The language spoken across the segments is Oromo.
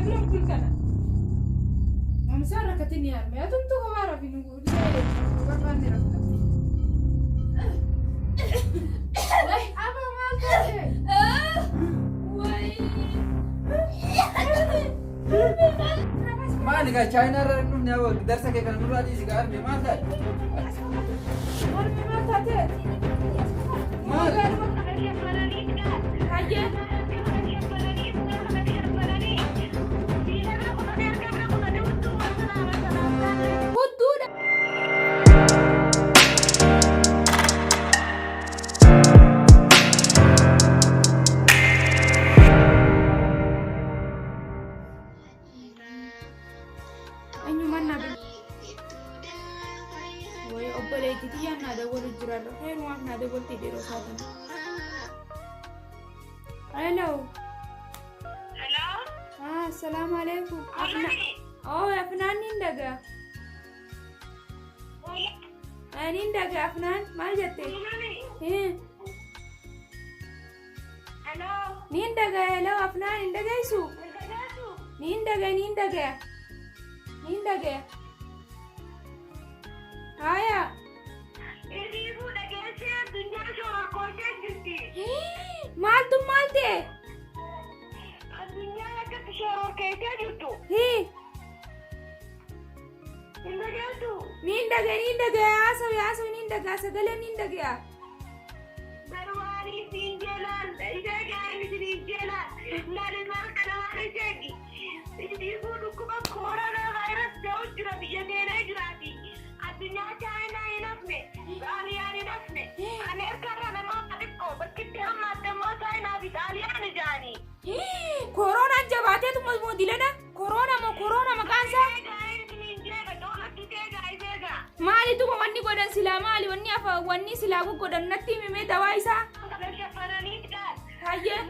bira bulkana. Namsaan rakkatinni harme atumtu kophaa rafi nu barbaanne rafta. Aba maal taate? Maali gaa Chaayinaa irraa hin dhufne haa darsa kee kana nurraa dhiisi gaa arme maal taate? Harme maal taate? Maal? Hayyee. Hudduudha. Eenyumaan naa bil. Wayi obboleettii tiyyaan naa dawwalu jiraadha. Heerumaaf naa dawwalti yeroo isaatan. Hello. Ah, assalamu alaikum. Afna. Oh, Afnaan niin dhagaa. Niin dhagaa Afnaan maal jette? Eh. Niin dhagaa hello Afnaan hin dhageessu? Niin dhagaa niin dhagaa. Niin dhagaa. Haya. Maaltu maal ta'e? Hii. Niin dhagaa niin dhagaa haasawi haasawi niin dhagaa sagalee niin dhagaa. Koronaan jabaateetu moo dilana? Korona moo korona maqaan isaa? Maalitu wanni godhan silaa maali wanni afa wanni silaa goggodhan natti himimee dawaa isaa? Hayyee.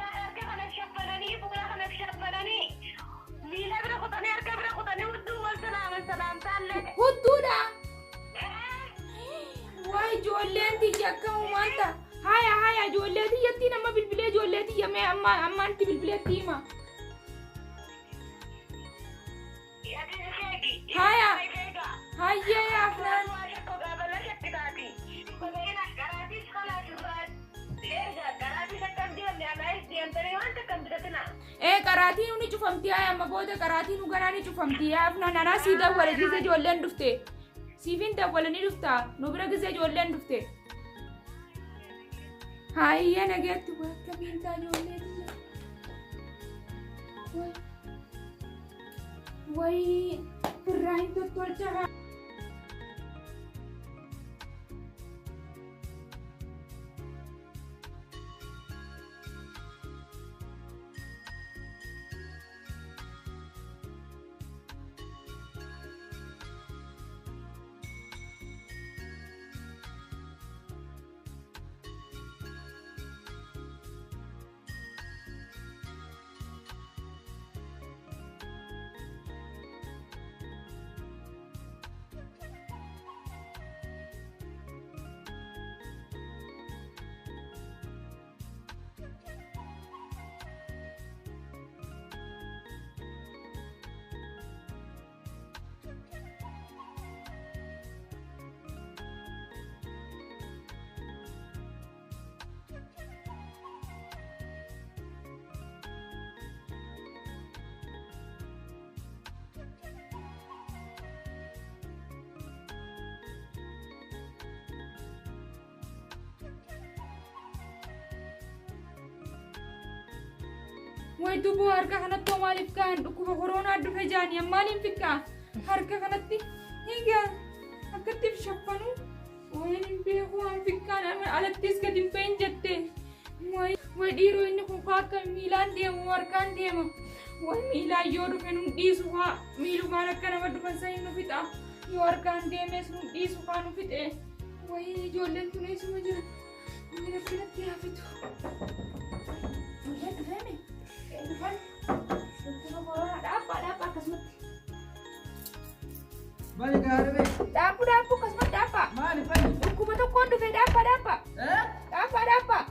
Hudduudha. Waa ijoolleen tiyya akkam maal ta'a? Haya haya ijoollee tiyyatti nama bilbilee ijoollee tiyya mee amma ammaanti bilbileetti hima. Haya. Hayyee Afnaan. Ee qaraatiin ni cufamti haya amma booda qaraatiin nu ganaa ni cufamti yaa Afnaan anaa sii dawwale gizee ijoolleen dhufte. Siifin dawwale ni dhufta nu bira gizee ijoolleen dhufte. Hayyee nageetti waa akkamiin ta'a ijoollee tiyya. Wayi birraa hin tottolcha. Way duboo harka kanatti hoo maaliif ka'an dhukkuba koronaa dhufe jaanii maaliin fiqaa harka kanatti higa akkatti shaffanu wayin hin beeku waan fiqqaan alattis gadi hin bahin jette. Way dhiiroo inni kun faa akka miilaan deemu harkaan deema. Way miilaan yoo dhufe nun dhiisu faa miilumaan akka nama dhufan sanii nu fixa. Yoo harkaan deemes nun dhiisu faa nu fixe. Way ijoolleen tun eessuma jira. Way rabbi natti haa fitu. Ijoolleen dhufeemi. Dhufan. Dhukkuba koronaa dhaabbaa dhaabbaa akkasumatti. Maali gaa harme? Dhaabbu dhaabbu akkasumatti dhaabbaa. Maali fani? Dhukkuba tokkoon dhufe dhaabbaa dhaabbaa. Eh? Dhaabbaa dhaabbaa.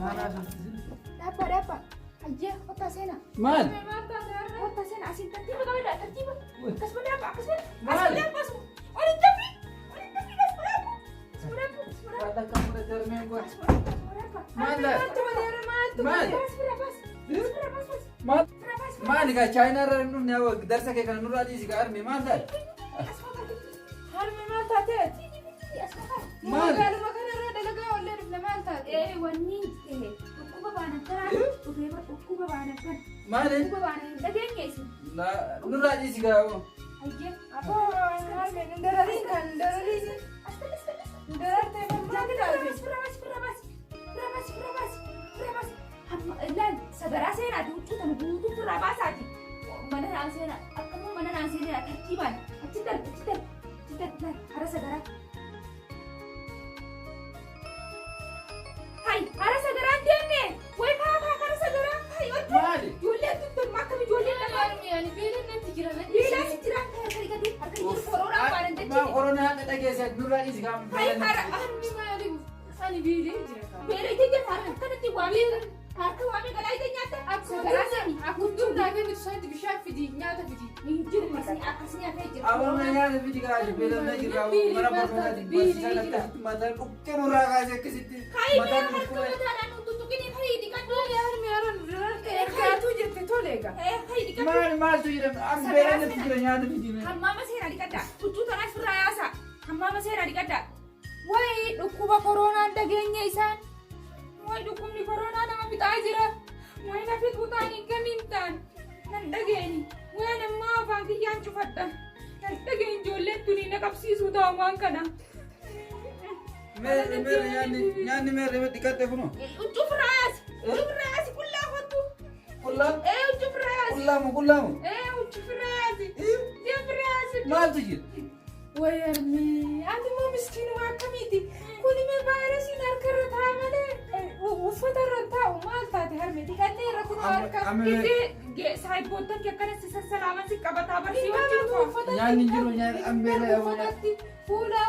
Maal haasofsiisin? Dhaabbaa dhaabbaa. Hayyee qotaa. seenaa. Maal? Maal taate har'a? Kottaa seenaa asiin tartiiba qabadhaa tartiiba. Akkasuma dhaabba akkasuma. Maal? Asuma dhaabba asuma. Ol hin dabri. Ol hin dabri asuma dhaabba. Asuma dhaabba asuma dhaabba. Maal akka fudhate harmeen kun? Asuma dhaabba asuma dhaabba. Maal Maaltu malee maaltu Maal? malee? Baas bira baas. Bira baas baas. Maal? Bira baas. Maali gaa Chaayinaa irraa hin dhufne aboo darsa kee kana nurraa dhiisi gaa harmee maal taate? Asuma baas. Harme maal taate? Asuma baas. Maal? Magaaluma kanarra dalagaa oollee dhufne maal taate? Ee wanni dhukkuba baana kanaa dhufee dhukkuba baana kana. Maali? Dhukkuba baana hin dhageenye isin. Nurraa dhiisi gaa aboo. Hayyee. Aboo harme nu darariin kan nu darariin. Nu darartee maal taate? Laal sagaraa seenaati huccuu tana guutuu firraa baasaati. Mana naan seenaa akkamuu mana naan seenaa tartiibaan achi darbe achi darbe achi darbe laal hara sagaraa. Hai hara sagaraa hin deemne wayi kaa kaa hara sagaraa hai ol Maali? ijoolleen tuttuun akkam ijoolleen dhagaa. Harme ani beelaan natti jira natti. Beelaa si jiraan kan harka dhiqatu harka dhiqatu koronaa waan hin Maa dachine. koronaa hadha dhageesse nurraa dhiisi gaa. Hai hara Harme maali? Ani beelaan jira kaa. beela ija jirta harka akkanatti waamee harka waamee galaa ija nyaatta. Sagaraa seeni. Akkuma dur naa kennitu sanatti bishaan fidi nyaata fidi. Hin jiru akkasii hafee jira. Aboo na nyaata fidi gaa beela na jira aboo mana barnootaati barsiisaan akkasitti mataan dhukkee nurraa kaasee akkasitti Hai mee mataan harka dhukkubee. mataadhaan nu tuttuqini hai dhiqadhu. Maali harme har'a nu dararte ergaatuu jette tole egaa. Hai dhiqadhu. Maali maaltu jira? An beela natti jira nyaata fidi. Hammaama seenaa dhiqadha. Huccuu tanaas firraa yaasa. Hammaama seenaa dhiqadha. Wayi dhukkuba koronaan dhageenya isaan. Wayi dhukkubni koronaa nama fixaa jira. Wayi na fixuu ta'an hin gamiin ta'an. Nan dhageeni. Wayi nammaa afaan kiyyaan cufadha. Nan dhageen ijoolleen tuni na qabsiisuu ta'a waan kana. Meerre meerre nyaanni nyaanni meerre dhiqadhe kunoo. Huccuu firraa yaasi. Huccuu firraa yaasi qullaa kottu. Qullaa Ee huccuu firraa yaasi. qullaamu qullaamu. Ee huccuu firraa yaasi. Deem firraa yaasi. Maaltu jira? Wayi harme ati immoo miskiinuma akkamiiti? Kun immoo vaayirasiin harka irra taa'a malee uffata irra taa'u maal taate harme dhiqannee irra kun harka. Gisee saayiboottan kee akkana si sassalaaman si qabataa barsii wajjin Dhiqamatu koo. uffatatti Nyaanni hin jiru, nyaanni ambeela yaa uffatatti fuula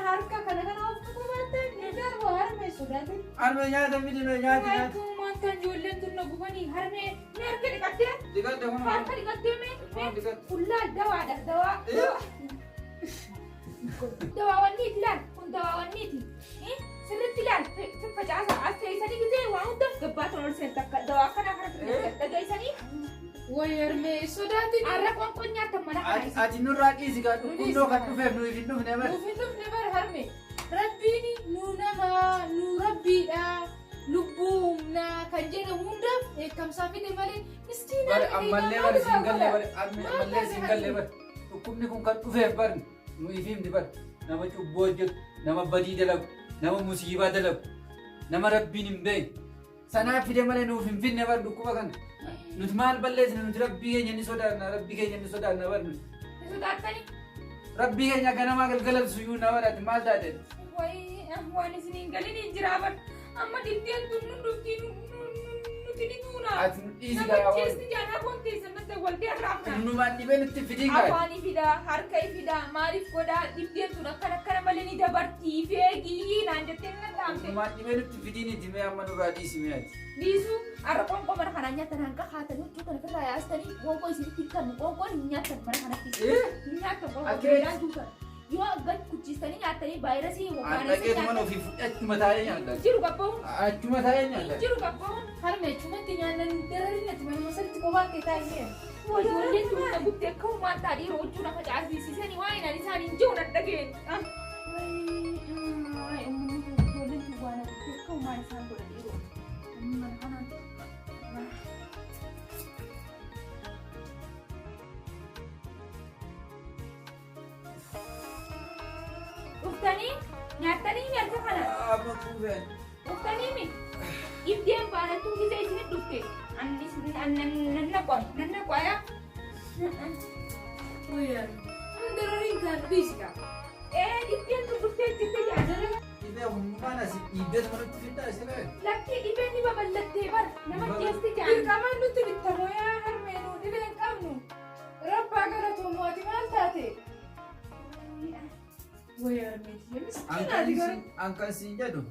harka kana kana uffata baattee ni darbu harme sodaatin. Harme nyaata fidi mee nyaata nyaata. Akkuma maanta ijoolleen tun na gubanii harmee mee harka dhiqattee Dhiqadhe kunoo. harka dhiqattee mee Kunoo dhiqadhe. qullaa dawaadha dawaa dawaa wanniiti laal kun dawaa wanniiti sirriitti laal facaasa as teessanii gisee waa hundaaf gabbaatan ol seen takka dawaa akkana kana dhageessanii Wayi harme sodaatin. har'a qoonqoon nyaatan mana kana Ati ati nurraa dhiisi gaa dhukkubnoo kan dhufeef nuyi hin dhufne bara. Nuuf hin dhufne bara harme. Rabbiin nu nama nu rabbiidha. Lubbuu humnaa kan jedhamu hundaaf dheekkamsaa fide malee miskiina Bare ammallee bare siin galle bare ammallee siin galle bare dhukkubni kun kan dhufeef bare nuyi himni bare nama cubbuu hojjetu nama badii dalagu nama musiibaa dalagu nama rabbiin hin beekne sanaaf fide malee nuuf hin fidne bare dhukkuba kana nuti maal balleessine nuti rabbii keenya ni sodaanna rabbii keenya ni sodaanna bare nuti sodaattanii rabbii keenya ganamaa galgala suyyuu nama dhaati maal taate Wayi waan isin hin galin hin jira bar amma dhibdeen tun nu dhufti nuti ni duuna. Ati nu dhiisi Nama gaa jeesti jaanaa koonteessa madda waltee arraafna. Numaan dhibee nutti fidii gaa Afaan fida harka fida maaliif godhaa dhibdeen tun akkana akkana malee ni dabartii feegii naan jettee na dhaamte. Numaan dhibee nutti fidii ni dimee amma nurraa dhiisi mee ati. Dhiisuu har'a qoonqoo mana kanaa nyaatan hanqa haatanii huccuu kana ofirraa yaastanii qoonqoo isinitti hiikannu qoonqoon hin nyaatan mana kanatti. Hin nyaatan qoonqoo Akkee- beelaan duutan. Yoo gad kuchiistanii nyaattanii vaayirasii An dhaqeetuma ofii fudhee achuma taa'ee nyaata. Jiru gabbaa'uun Achuma taa'ee nyaata. jiru gabbaa'uun. Harme achumatti nyaannan dararin ati manuma sanitti kophaa kee taa'ee. Ijoolleen tun na gubte akka uumaan taadhii huccuu na facaasisiisanii waa inaan isaan hin jiru na dhageen. Ijoolleen tun waa na gubte akka uumaan isaan godha dhiiroo. Mana kanaan. Dhuftanii nyaattanii nyaata kana. Amma kuufeen. Dhuftanii mi? Dhibdeen baanattuu gisee isinit dhufte. Annis nan naqoon nan naqoya. Wayi harme nu darariin kan dhiisi kaa. Ee dhibdeen tun dhuftee jirte jaajala. Dhibee humnaan asii dhiibbeet manatti fiddaa isin. Lakkii dhibeen ni babal'attee bara nama jeesti jaan. Dirqamaan nutti bittamoo yaa harmee nu dhibee hin qabnu. Rabbaa galatoomu ati maal taate? Wayi harmee tiyya miskiina ati garuu. An kan siin jedhu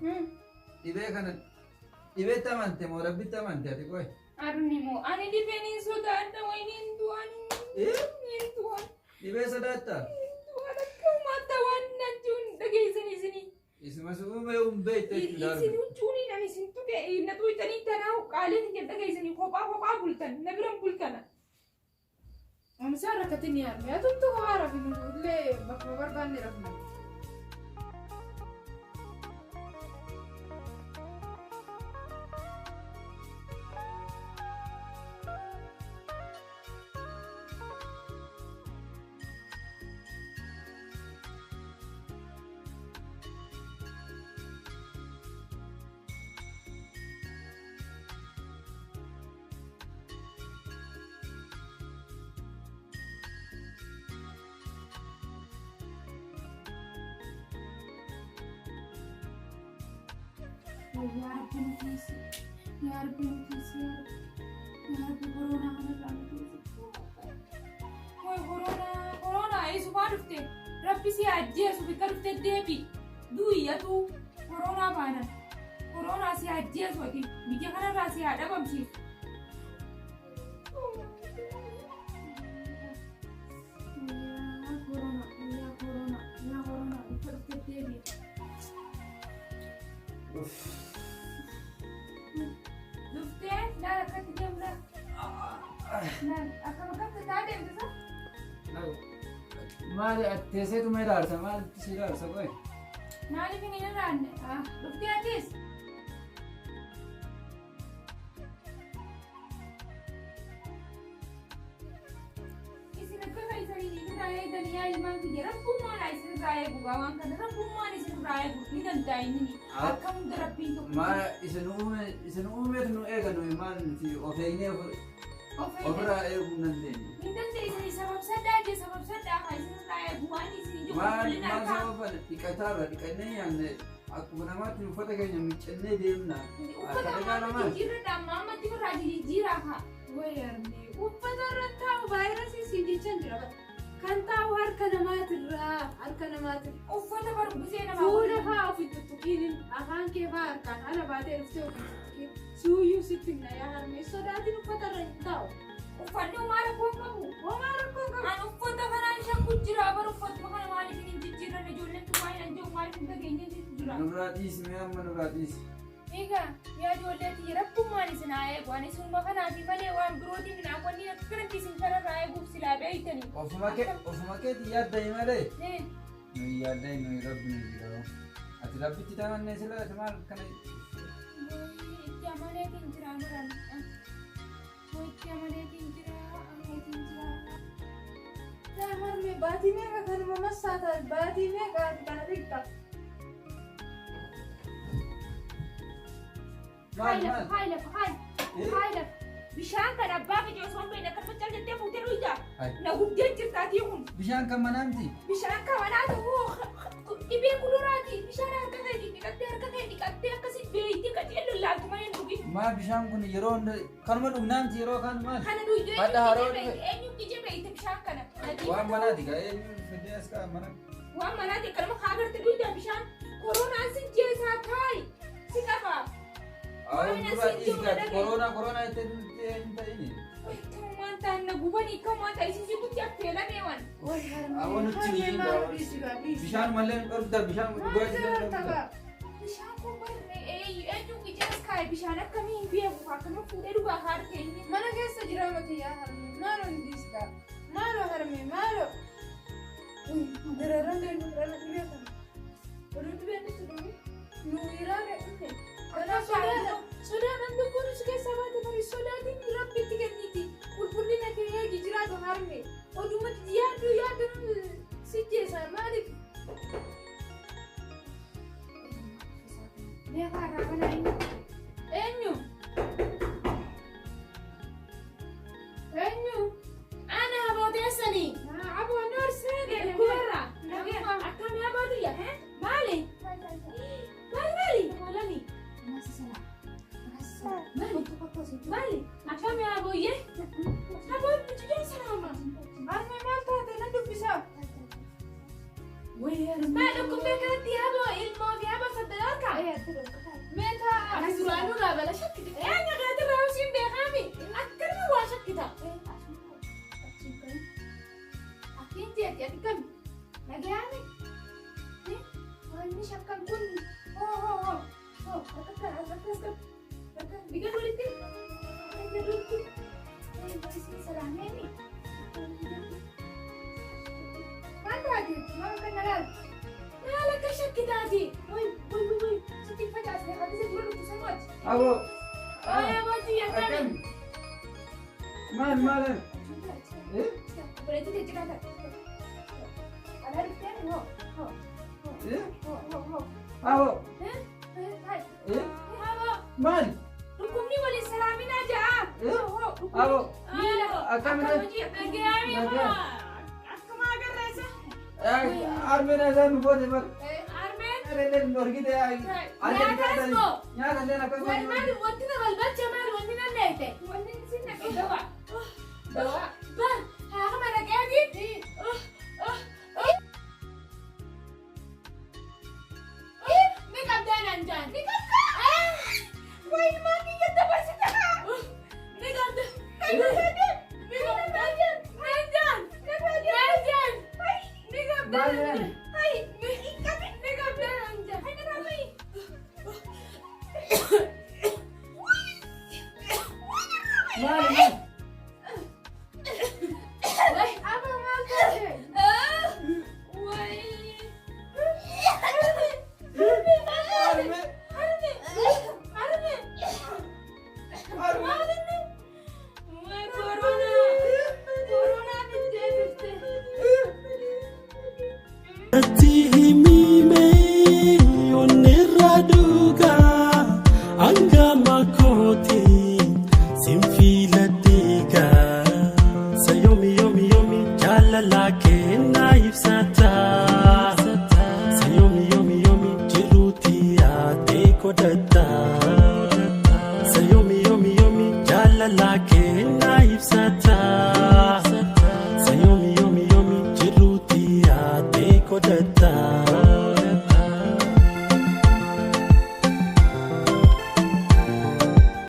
dhibee kana Dhibeetti amante moo rabbitti amante ati qoy? Arni moo ani dhibeen hin sodaadha wayni hin du'an. Hin du'an. Dhibee sodaatta? Hin du'an akka uumatta waan nan jiruun dhageessan isinii. Isuma si uume hin beekte jechuudha. Isin huccuuniin ani isin tuqe na tuqxanii tanaa qaaleen hin dhageessanii kophaa kophaa bultan na biran bultana. Oomishaan rakkatiin ni harmee. Atumtu kophaa rafinu illee bakkuma barbaanne rafna. Yaa Rabbi nu keessa. Yaa Rabbi nu keessa. Yaa Rabbi koronaa kanarraa nu keessa. Way koronaa koronaa eessumaa dhufte Rabbi si ajjeesu bikka dhufte deebi du'iyyatu koronaa baanan koronaa si ajjeesu ati biyya kanarraa si haa dhabamsiisu. Yaa koronaa yaa koronaa yaa koronaa bikka dhufte deebi. Dhuftee laala akkatti deemu laala. Laala akkam akkatti taa deemte sa? Maali ati teesseetu mee ilaarsa? Maaltu si ilaarsa qoy? Maaliif hin ilaalle? Dhuftee atis? Isin akka fayyisanii irraa eeganii yaa ilmaan kiyya rabbummaan isin irraa eegu waan kana rabbummaan isin irraa eegu ni danda'a inni akka hunda rabbiin tokko. Maal isin uume isin uumeetu nu eega nuyi maal nuti of eegnee ofirraa eeguu hin dandeenye. Hin dandeessanii sababsadhaa jee sababsadhaa haa isin irraa eegu waan isin jiru Maal qulqullina maal harkaa. sababa dhiqataarra dhiqannee nyaanne akkuma namaatti uffata keenya miiccannee deemna. Uffata Akka dhagaa amma namaa. jijjiirradha amma ammatti irraa jijjiiraa haa. Way harmee uffata irra taa'u vaayirasii siin jechaan jira bara. Kan taa'u harka namaatirraa harka namaatirraa. Uffata barbusee namaa. Fuula fa'aa ofi tuttuqiin afaan kee fa'aa harkaan ala baatee dhuftee ofi tuttuqiin suuyyuu sitti himna yaa harmee sodaatiin uffata irra hin taa'u. Uffanni homaa rakkoo hin qabu. Homaa rakkoo hin qabu. An uffata kanaan shakku jira bar uffatuma kana maaliif hin jijjiirranne ijoolleen tun maal hin jiru maaliif hin dhageenye jira. Nurraa dhiisi mee amma nurraa dhiisi. Egaa yaa ijoollee tiyya rabbummaan isin haa eegu ani isinuma kanaafi malee waan birootiif hin hawwanni akkanatti isin kanarraa eeguuf silaa beeytanii. Ofuma kee ofuma keetii yaadda malee. Eh, Nuyi yaadda nuyi rabbi nu jira. Ati rabbitti tamannee sila ati maal kana Itti amaneetiin jira maran. Itti amaneetiin jira amaneetiin jira. Yaa harmee baatii meeqa kanuma massaa taate baatii meeqa ati kana dhiqxa. maal Hayi lafa maal? hayi lafa hayi hayi lafa. Bishaan kan abbaa kee osoo hin beekne akkasuma cal jettee fuutee dhuyda. Hayi. Na gubdee jirtaatii kun. Bishaan kan manaa miti. Bishaan kan manaa ta'uu dhibee kuduraati. Bishaan harka keetiin dhiqattee harka kee dhiqattee akkasii beeytee qajeello laaltu malee hin dhugin. Maal bishaan kun yeroo hunda kanuma dhugnaa miti yeroo kaan maal? Kana dhuydee Hadha haroo eenyu dhufe. eenyu ije beeyte bishaan kana. Waan manaati gaa eenyu fidee as ka'a mana. Waan manaati akkanuma kaa garte dhuyda bishaan koronaan si jeesaa taayi si qaba. Awwan Waan nurraa asiin dhiisi jiru gaa dhagaye. koronaa koronaa jettee nuti hin ta'ini. Kamumaan ta'an na gubanii kamumaan ta'an isin jidduutti affeelamee waan. Way harmee Awwan nutti harmee hin maaloo dhiisi gaa dhiisi. Bishaan malee hin dhorkita bishaan Maal dhugaatii jira hin dhorkita. tapha. Bishaan kun barne eenyu ije as kaa'e bishaan akkamii hin beeku akkama fuudhee dhugaa harka inni. Mana keessa jira mati yaa harmee maaloo hin dhiisi gaa maaloo harmee maaloo. Dararaan deemu dhala dhibee kana. Oduu dhibeen itti dhufu nu hiraame dhufne. Kanaaf sodaadha. Sodaadhaan lubbuun si keessaa baate bari sodaatiin rabbitti kenniti. Qulqullina kee eegi jiraatu harmee. Odumatti yaaddu yaaddu si jeessa maaliif? Meeqa irraa kana inni. Eenyu? Eenyu? Ana abooteessanii. Aboo noorsee Dhukkubarraa. Akkamii abootiyya? Maali? Maali maali? Maalani? Maali? Maali? Akkamii abooyyee? Aboon bijilee salaama. Harmee maal taate nan dubbisaa? Maal dhukkubee kanatti aboo ilmoo fi aboo saddeet harkaa? Mee taa'aa. Ati duraanuu irraa bala Aboo. Oya booti akkami? Akkami? Maal maal? Eh? Obboleettii kee cinaa ta'a. Alaa dhuftee hoo hoo Eh? hoo hoo hoo. Aboo. Ta'i. Eh? Aboo Maal? dhukkubni waliin salaaminaa ja'a. Eh? Hoo dhukkubni. Aboo. Miila. Akkami? Akkam hojii dhagayami Nagaa. akkuma agarreessa. Armeen isaan nu goote bar. Armeen. Armeen nu argite. Nyaatas moo? Nyaata illee akkasuma. Wal maali wanti na balbalcha maali wanti na leete? Wanni isin naqe dawaa. Dawaa. Bar haa kama dhaqeeti. Ni qabdaa naan jaan. Ni qabdaa. Wayi maan kiyya dabarsite haa. Ni qabda. Ni qabdaa. Naan jaan. Naan jaan. Ni qabdaa. Maal jedhan? Ni qabdaa naan jaan. Maal maal? Aboo maal taate? Wayi. Armee. Harme. Harme. Armee. Wayi koronaa. Koronaa fiddee dhufte. Ati himime onnirra dhugaa hangama kooti sin filadhiigaa sa yomi yomi yomi jaalala kennaa ibsata sa yomi yomi yomi jiruuti yaadee godhata sa yomi yomi yomi jaalala.